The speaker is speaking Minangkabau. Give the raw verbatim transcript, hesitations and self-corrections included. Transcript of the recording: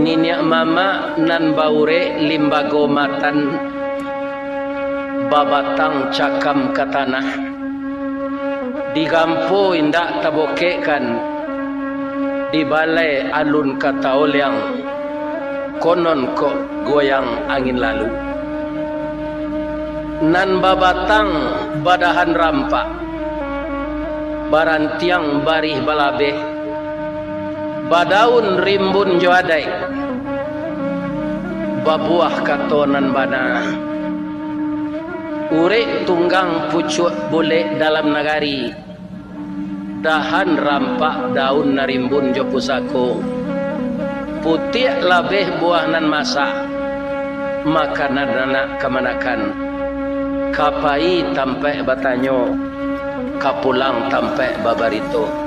Niniak mamak nan baurek limbago matan, babatang cakam ka tanah, digampo indak tabokekkan, dibalai alun ka taoliang, konon kok goyang angin lalu. Nan babatang badahan rampak, barantiang barih balabeh, badaun rimbun jo adaik, babuah kato nan bana. Urek tunggang pucuak bulek dalam nagari, dahan rampak daun nan rimbun jo pusako, putiak labeh buah nan masak, makanan anak kamanakan, ka payi tampaik batanyo, ka pulang tampaik babarito.